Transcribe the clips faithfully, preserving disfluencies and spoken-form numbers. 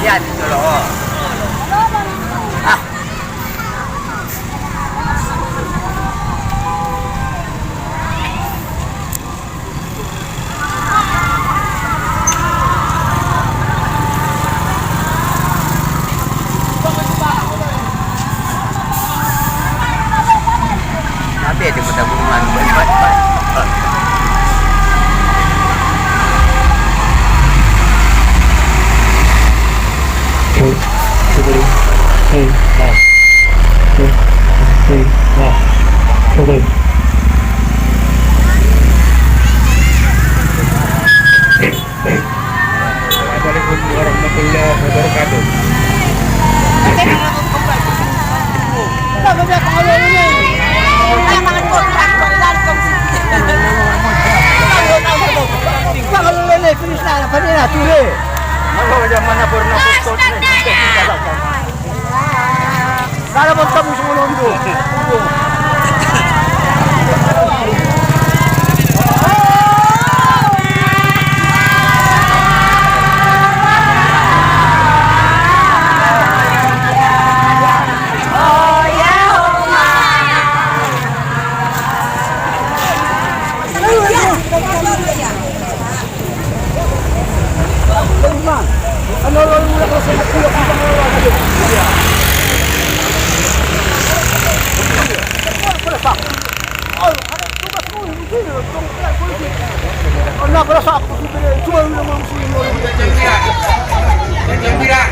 Ya, di solo. Ah. Tapi ada kota burungan. Oke, coba deh. Hei, nah. Oke, hei, nah. Coba deh. Assalamualaikum warahmatullahi wabarakatuh.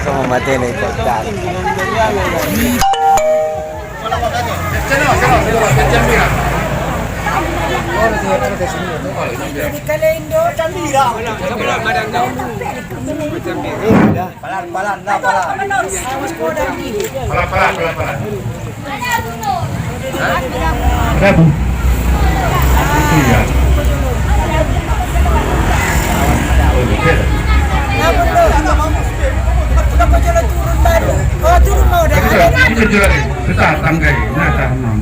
Sama mati nih, kocak. Pelan, pelan, nah, pelan. Pelan, pelan, pelan, pelan. Rabu. Iya. Nah, betul. Udah kau jalan turun baru. Oh, turun mau dah. Itu jalan. Sudah, tanggai. Nah, dah, nah.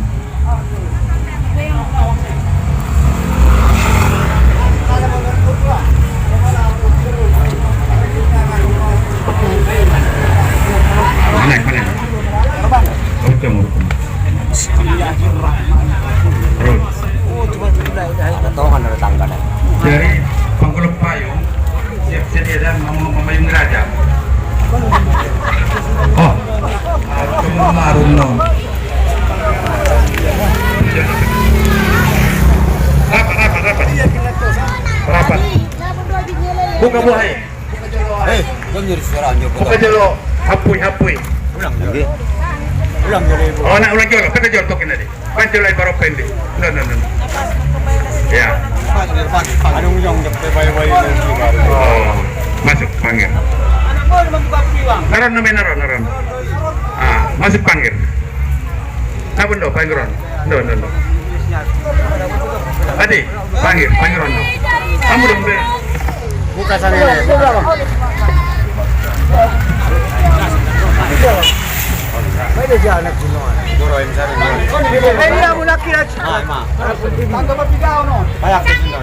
Mana, mana? Oke, mau. Terus. Ada tongkan, ada tangga, dah. Dari Pangkulep Payung, siap sedia dah, mau memayungi raja. Oh, aku mau marun, no. Rapat, rapat, rapat. Rapat. Buka buah, eh. Eh, jom jadi suara anjo. Buka jolo, hapui, hapui. Ulang lagi. Ulang jolo, Ibu. Oh, nak ulang jolo, kata jolo tokin tadi. Kan jolo ai baro pendek. No, no, no, no. Ya. Ada ujung jep, bayu-bayu. Oh, masuk, panggil. Naron, namanya naron, naron. Ah, masuk, panggil. Apa ndo, panggil ron. Ndo, ndo, ndo. Adi, panggil, panggil ron, ndo. Kamu dong, Be. Buka sana, ya. Boro yang sana, no. Ini yang mau laki-laki. Ah, emang. Tangga bertiga, no. Kayak ke sini, no.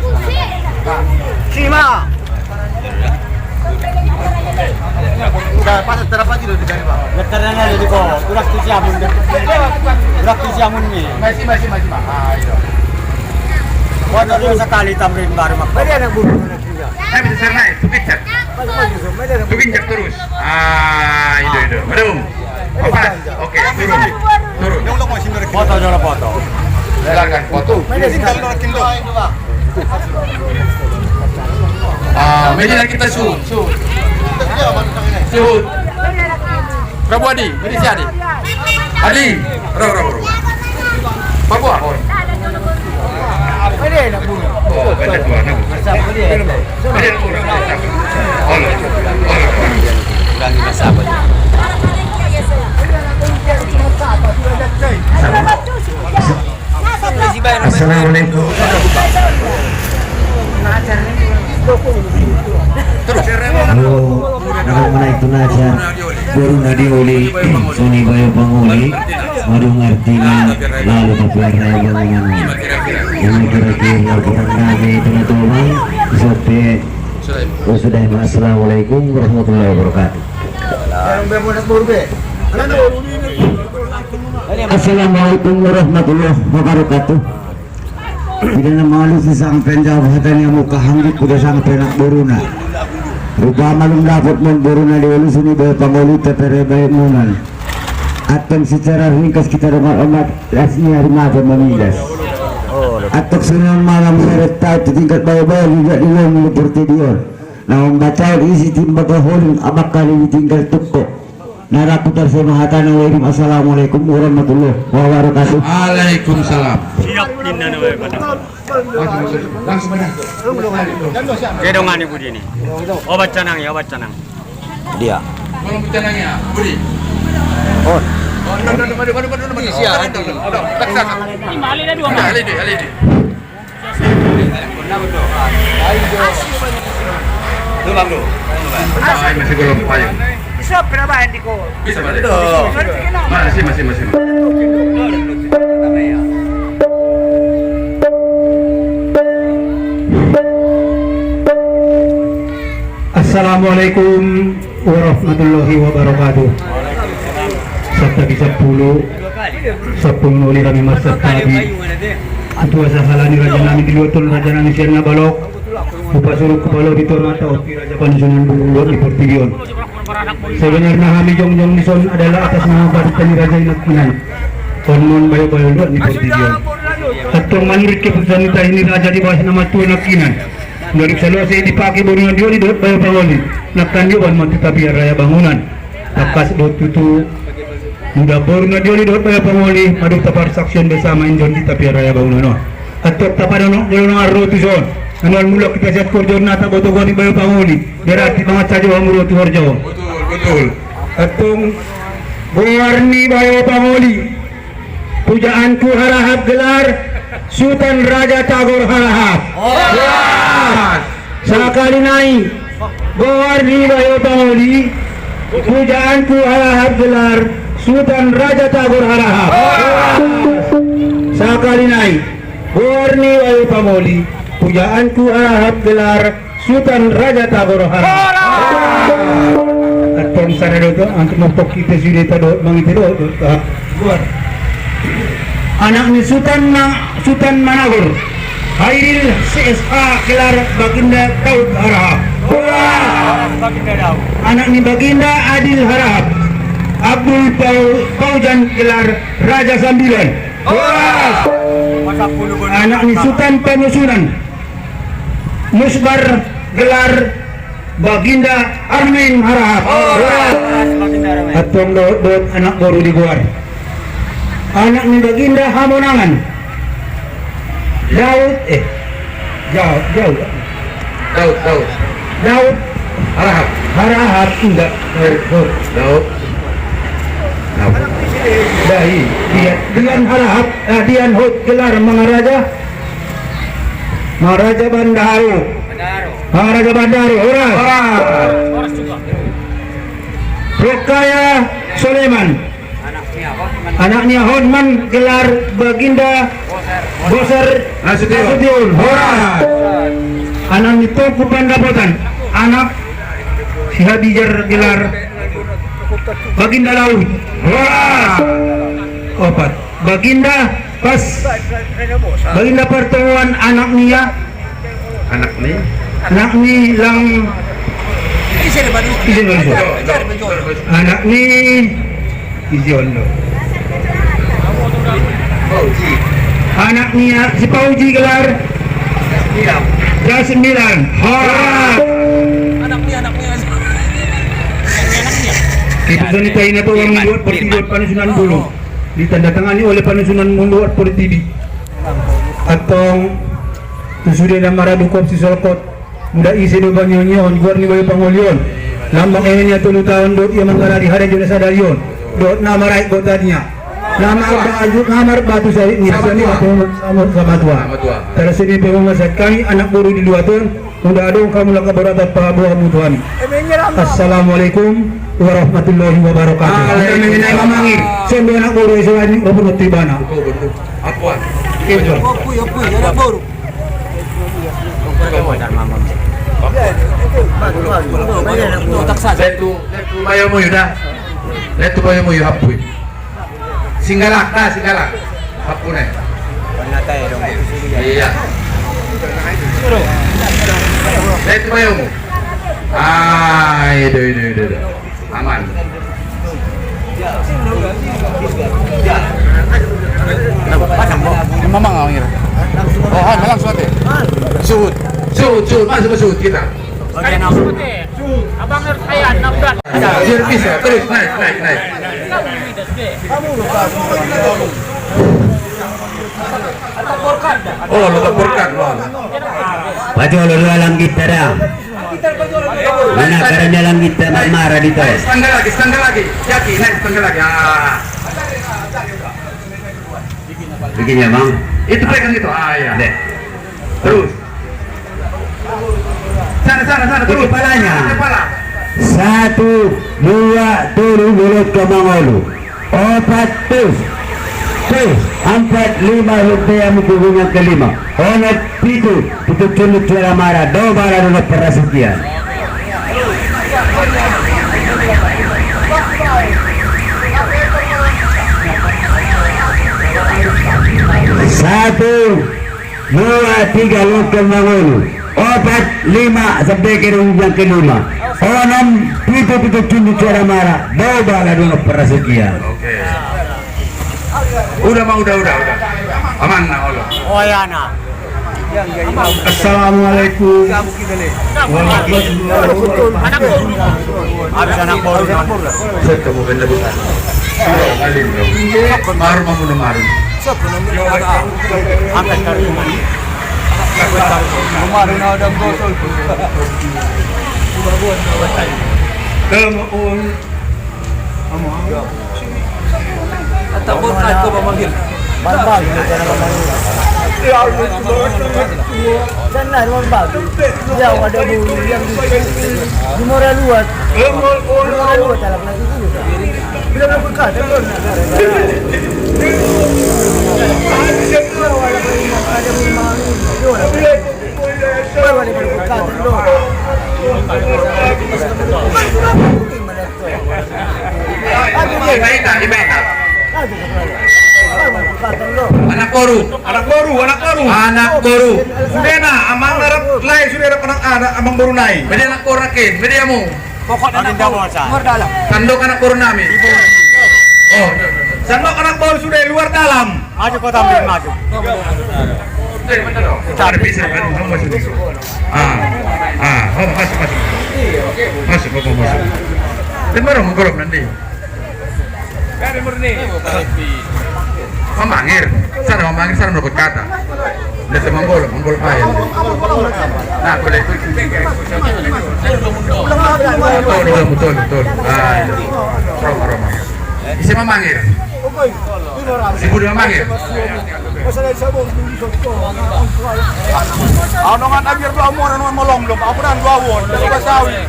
Sima. Udah, pas terapa kilo di sini, Pak? Veterana jadi ko, udah tujuh amun deh. Udah tujuh amun nih. Masih, masih, masih, Pak. Ah, iya. Buat dulu sekali tamrin baru, Mak. Tadi anak buru, anak tiga. Eh, bisa sana, itu kecek. Itu kecek terus. Ah, itu, itu. Aduh. Oke, turun. Turun. Foto, jolo foto. Silakan foto. Ah, media kita suhut, suhut. Suhut. Prabu Adi, media si Adi. Adi, ro, ro, ro. Prabu, ah, oh. Oh, beda dua, no. Assalamualaikum. Halo, naron manaik tu naja. Baru nadi oli, soni bayo pangoli. Madung artina, lalu tapi arna bangunan. Yang kira-kira laporan kami, teman-teman, sampai. Assalamualaikum warahmatullahi wabarakatuh. Assalamualaikum warahmatullahi wabarakatuh. Pidana malu si sang penjawab hatani amu kahanggi kuda sang penak boruna. Rupa malum dapot mon boruna di ulu suni bayo pangoli tepere bayo munan. Atong secara ringkas kita dengar amat lasnya hari mata memidas. Atong senang malam seret tau tingkat bayo-bayo juga di lom seperti dia. Nah, membaca isi timba kahol abak kali di tinggal tukok. Nara putar sama hatana wairim. Assalamualaikum warahmatullahi wabarakatuh. Waalaikumsalam. Siap, pindah na wai pada. Langsung, langsung, langsung. Kedongan ibu dini. Obat canang ya, obat canang. Dia. Tolong canang ya, Budi. Oh. Oh, no, no, no, mari, mari, mari, mari. Iya, siap. Aduh, aduh, aduh. Tak, tak, tak. Ini balik dah dua kali. Alidi, alidi. Lu, Bang, lu. Ay, masih belum, ayo. Bisa, kenapa, Andiko? Bisa, Bang. Masih, masih, masih. Assalamualaikum warahmatullahi wabarakatuh. Sabta ki sapulu, sapulu noli kami masabta bi. Ketua sahala ni raja nami di luaton, raja nami sian na balok. Upa suruk kepala di tua mata, opi raja panusunan bulu luat di portibi on. Sebenarnya kami jongjong di son adalah atas nama barita ni raja Inakinan. Konon bayo-bayo luat di portibi on. Atong manurit keputusan ni tahi ni raja di bawah nama tua Inakinan. Dari selalu saya dipake boruna dioli dohot bayo pangoli. Nakan dio ban mati tapi raya bangunan. Takas dohot tutu. Muda boruna dioli dohot bayo pangoli. Madu taparsaksian bersama injon di tapi raya bangunan. Atok tapadono jolo nang arro tu son. Anol mula kita siat korjo nata boto gua di bayo pangoli. Berarti bangat saja wa muro tu horjo. Betul, betul. Atong goar ni bayo pangoli. Pujaanku harahap gelar Sutan Raja Tagor Harahap. Horas. Sakali nai, goar ni bayo pangoli, pujaanku harahap gelar Sutan Raja Tagor Harahap. Horas. Sakali nai, goar ni bayo pangoli, pujaanku harahap gelar Sutan Raja Tagor Harahap. Horas. Atong sana doto, antum moktok kita sudah tado, mangita doto, ah, goar. Anak ni Sutan na, Sutan Managor. Hairil C S A gelar Baginda Daud Harahap. Horas. Anak ni Baginda Adil Harahap. Abdul Pau-, Paujan gelar Raja Sambilan. Horas. Anak ni Sutan Panusunan. Musbar gelar Baginda Armin Harahap. Horas. Atong dohot, dohot anak boru di goar. Anak ni Baginda Hamonangan. Daud, eh, Daud, Daud. Daud, Daud. Daud. Harahap. Harahap, enggak. Daud, Daud. Daud. Daud. Dahi, Dian, Dian Harahap, eh, Dian Hot gelar Mangaraja. Mangaraja Bandaro. Mangaraja Bandaro, horas. Horas. Rokaya Soleman. Anak ni Hotman gelar Baginda Boser Nasution. Nasution. Horas. Anak ni Tongku Pandapotan. Anak si Habijar gelar Baginda Laut. Horas. Opat. Baginda pas. Baginda Partomuan anak nia. Anak ni? Anak ni lang. Izin dulu. Anak ni izin dulu. Anak nia si Pauji gelar. Jasmilan. Horas. Anak ni, anak ni. Itu seni taina tu orang buat pertibuat panusunan bulu. Ditandatangani oleh panusunan mundu at portibi. Atong, tu sude na maradu kop si solkot, muda ise do banyonyohon, goar ni bayo pangolion. Lambang ene nia tolu taon dohot ia manggalari hada jona sadarion. Dohot na maraik gotad nia. Na marbatu, na marbatu sarit nia, sani atong sama tua. Tara seni pemamasak kami, anak boru di luaton, Udah adong kamu laka berat apa buah mutuan. Assalamualaikum warahmatullahi wabarakatuh. Waalaikumsalam. Anda mengenai mamangir. Sembe anak boru Israel ini, apa ngerti bana? Betul, betul. Apa? Apa? Apa, apa, anak boru? Letu, letu bayo muyu da. Letu bayo muyu hapui. Singgalak, da, singgalak. Hapune. Iya. Letu bayo mu. Ah, ido, ido, ido, ido. Aman. Ini mamang awang ira. Oh, hai, malang suate. Suhut. Suhut, suhut, masuk ke suhut kita. Abang harus kaya enam belas. Biar bisa, terus naik, naik, naik. Oh, lo taporkan, lo. Pajolo, lo alam kita da. Mana karanya langit dan marah di tau. Setengah lagi, setengah lagi. Jaki, naik setengah lagi. Ah. Bikinnya, Bang. Itu pegang itu. Ah, iya. Deh. Terus. Sana, sana, sana, terus. Kepalanya. Kepala. Satu, dua, tolu, mulut ke Mang Olu. Opat, tus. Tus. Ampat, lima, lutaya, mukubung yang kelima. Onom, pitu, pitu cundut suara marah. Dua bala, dua parasukian. Satu. Dua, tiga, lokal Mang Olu. Opat, lima, sampai ke ujung yang kelima. Onom, pitu, pitu cundut suara marah. Dua bala, dua parasukian. Oke. Udah, Mang, udah, udah, udah. Aman, nah, Allah. Oh, ya, nah. Assalamualaikum warahmatullahi wabarakatuh. Habis anak baru. Saya temu benda besar. Alim, bro. Baru mau minum baru. Angkat tarik rumah. Rumah, rumah ada botol. Kalau mau, ata botol kau memanggil. Bang, bang, ini cara memanggil. Ya Allah. Sana, bang, bang. Ya, ada bu yang di, di Muara Luat. Di Muara Luat, anak lagi dulu, kan? Bila berkat, kan? Anak boru, anak boru, anak boru. Anak boru. Sudah na, amang arap lai, sudah arap anak, anak, amang boru nai. Beda anak boru nakin, beda amu. Pokok anak boru. Luar dalam. Sandok anak boru nami. Oh, sandok anak boru sudah luar dalam. Maju kau tampil, maju. Dari mana dong? Ada bisa kan? Kamu masuk di situ. Ah, ah, oh, masuk, masuk. Masuk, masuk, masuk. Dari mana mau nanti? Mamangir, sana mamangir, sana menurut kata. Nda sama manggolo, manggolo kaya. Nah, boleh. Betul, betul, betul, betul. Ah, iya. Roma, Roma. Isi mamangir. Si Budi mamangir. Ano ngan abiar dua mora, ano ngan molong dong. Apa dan dua won? Dua sawi.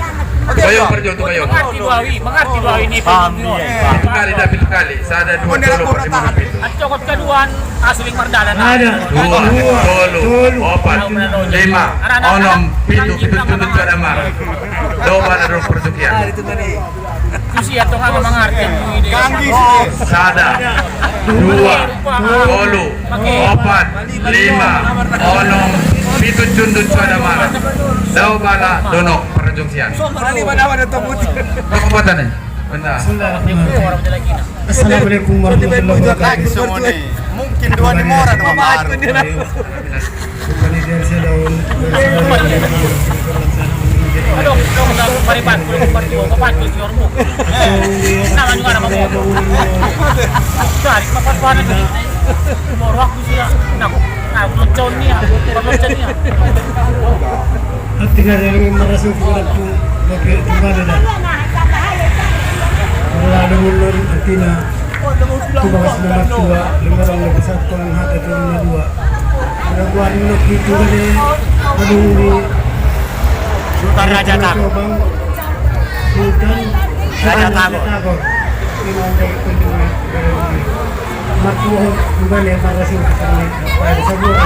Bayong, Parjo, tu bayong. Mengerti dua wi, mengerti dua wi ini. Paham, iya. Pitu kali, dah, pitu kali. Sada, dua, tolu, lima, pitu. Cokot kedua, asli Mardana. Ada. Dua, tolu, opat, lima, onom, pitu, pitu, pitu, pitu, ada mara. Dua bala, dua parasukian. Susi atau nggak mengerti. Sada, dua, tolu, opat, lima, onom, pitu cundut suada mara. Dau bala donok parajungsian. Donok patan, eh? Bentar. Bismillahirrahmanirrahim. Assalamualaikum warahmatullahi wabarakatuh. Mungkin dua ni mora dua mara. Aduh, aduh, aduh, pariban, pariban, pariban, pariban, pariban. Nama juga nama mau. Cari tempat mana ni? Mau aku sih ya. Nah, aku, nah, aku loncat ni ya. Aku loncat ni ya. Artinya dari merasa kurang pun lebih gimana dah? Kalau ada mundur artinya. Tubakas na martua, lima rang na basatu, tuan hata tuan na dua. Ada buat menuk itu kan, eh, aduh, ini. Sultan Raja Tagor. Sultan Raja Tagor. Martua, bukan ya, para sih, bukan ya. Para semua.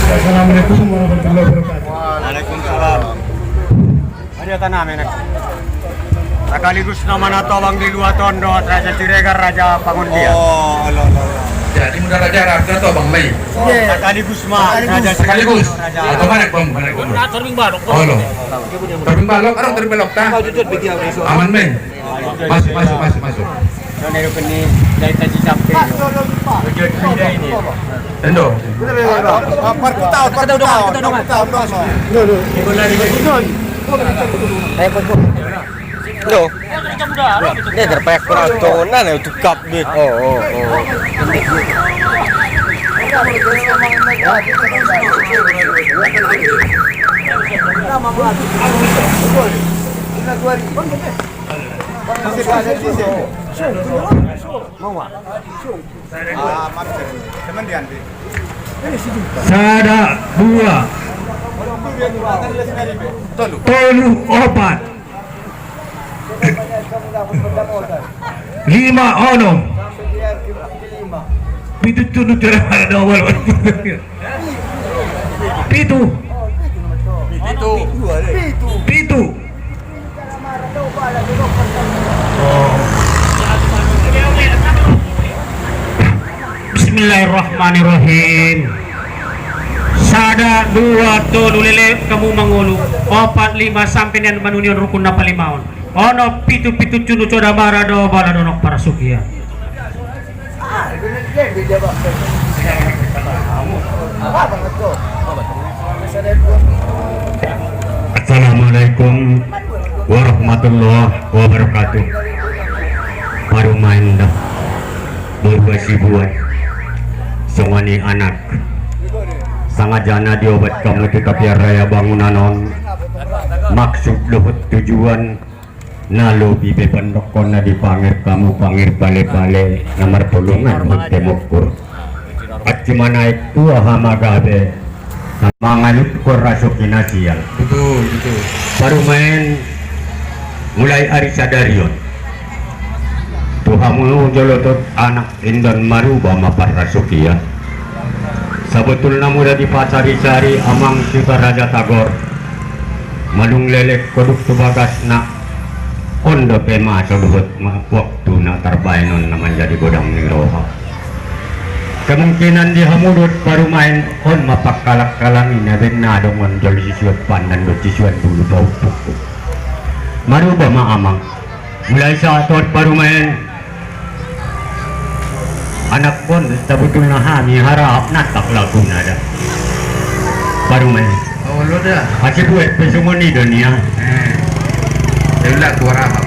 Assalamualaikum warahmatullahi wabarakatuh. Waalaikumsalam. Ada tanah menek. Sekaligus nama nato Abang di Lua Tondo, Raja Siregar, Raja Pangundian. Oh, alo, alo, alo. Jadi muda raja, raja to Abang mai. Sekaligus ma, Raja Sekaligus. Sekaligus. Raja. Atau mana Abang, mana Abang? Nah, terbing balok. Oh, lo. Terbing balok, arang terbing balok ta. Aman mai. Masuk, masuk, masuk, masuk. Nero kene dari tadi sampai. Tujuan pindah ini. Tendo. Perkutau, perkutau, perkutau, perkutau. Ayo, perkutau. Lo. Ini terpayak kurang tongonan ya, tukap deh. Oh, oh, oh. Sada dua. Tolu opat. Lima onom. Pitu, tolu, tolu, ada awal. Pitu. Pitu. Pitu. Bismillahirrahmanirrahim. Sada, dua, tolu, lele kamu mangolu. Opat, lima, sampe nian manunion rukun na palimaon. Onom, pitu, pitu, cunu, coda, mara, do, bala, donok, parasukian. Assalamualaikum warahmatullahi wabarakatuh. Parumaen da. Baru basibuan. Songoni anak. Sangajana diobat kamu tu tapi araya bangunan on. Maksud dohot tujuan. Na lobi be pandokon na di pangir kamu, pangir bale-bale, na martolongan hon temokur. Acci manaek tua hama gabe, na mangalut ko rasoki na sial. Betul, betul. Parumaen mulai ari sadari on. Tu hamu jolo tot anak Indan maruba ma parrasokian. Sabotulna muda dipacari-cari amang Suta Raja Tagor. Madung lelek koduk tu bagasna. On dope ma so dohot ma waktuna tarbaen on na manjadi godang ni roha. Kemungkinan di hamu dohot parumaen on ma pakalak-kalangina ben na dongon jolo sisuan pandan dohot sisuan bulu paupuk. Maruba ma amang. Mulai saat dohot parumaen. Anakkon, sabotulna hami harahap natak lakuna da. Parumaen. Olo da. Asi buet pe sumoni do nia. Eh. Leng lumaku harahap.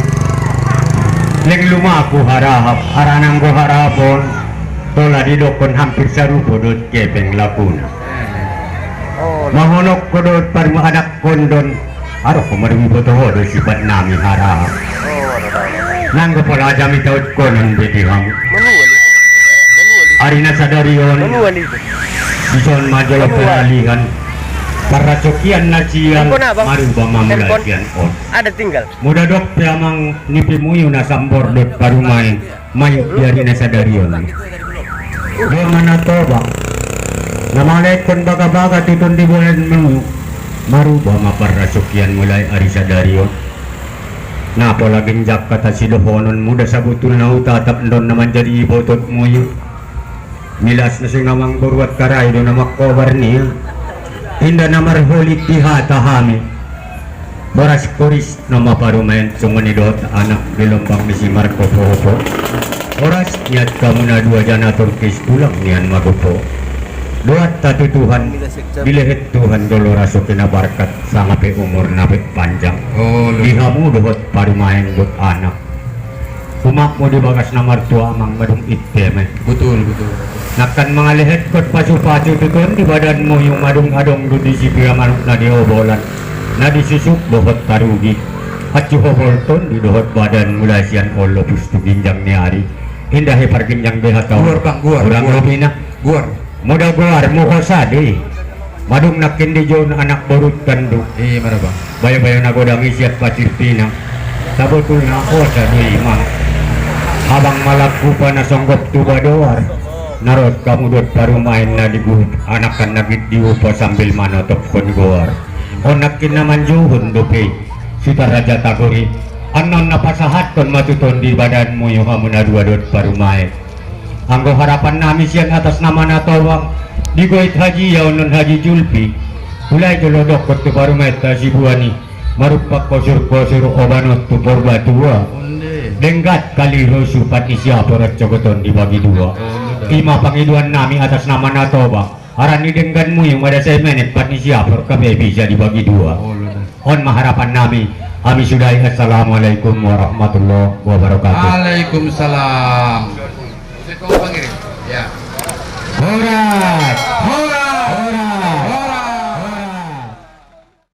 Leng lumaku harahap. Arananggo harahap on. Tola didokon hampir sarupo dohot kepeng lakuna. Eh. Mahonok ko dohot parumaen anakkon don. Aro ko marumi boto ho do sipat nami harahap. Nanggo pola jami taut konon beti hamu. Ari na sadari on. Dison ma jolo peralihan. Parrasokian na sial. Maruba ma mulai sian on. Ada tinggal. Muda dok pe amang ni pe muyu na sambor dohot parumaen. Mai di ari na sadari on. Dua mana toba. Na malekkon baga-baga tutun di bolen menu. Maruba ma parrasokian mulai ari sadari on. Na pola genjak kata sidohonon muda sabotulna utatap ndon na manjadi ibotot muyu. Milas na singamang boruat karai do na makobar nia. Inda na marholit di hata hami. Boras koris. Nama parumaen songoni dohot anak gelombang misi markopo-opo. Oras niat kamu na dua jana turkis tulang nian magopo. Doat tatu Tuhan, dilehet Tuhan jolo rasoki na barkat, sanga pe umur na pe panjang. Oh, di hamu dohot parumaen dohot anak. Umakmu di bagas na martua amang madung itte me. Betul, betul. Nakan mangalehet kot pasu-pasu tutun di badan muyu madung adong duduk di sipira manuk na di obolan. Na disusuk dohot tarugi. Acu hobol ton di dohot badan mulai sian olo pustu ginjang ni ari. Indah hepar ginjang beha tau. Guar, Bang, guar, kurang guar. Lebih na. Guar. Muda guar, muho sadi. Madung nakin di jon anak borut tandu. Iya, mana, Bang? Bayo-bayo na godang isiat pacir pinang. Sabotulna osa dui mang. Abang malaku pana songgop tu badoar. Narot kamu dot parumaen na di guhut anakan na git di upa sambil manotop kon goar. Onakin na manjuhun dope, Sutar Raja Tagori. Anon na pasahatkon matuton di badanmu yo hamu na dua dot parumae. Anggo harapan nami sian atas nama na tobang, di goit Haji Yaun non Haji Julpi. Hulai jolo dokon tu parumaenta si Buani, marupak kosur-kosur obanon tu Porbatua. Denggat kali rosu pat ni siapor cokoton di bagi dua. Ima pangiduan nami atas nama na tobang. Arani denggan muyung ada sai menek pat ni siapor kape bisa dibagi dua. On ma harapan nami. Ami sudahi. Assalamualaikum warahmatullahi wabarakatuh. Waalaikumsalam. Ya. Horas.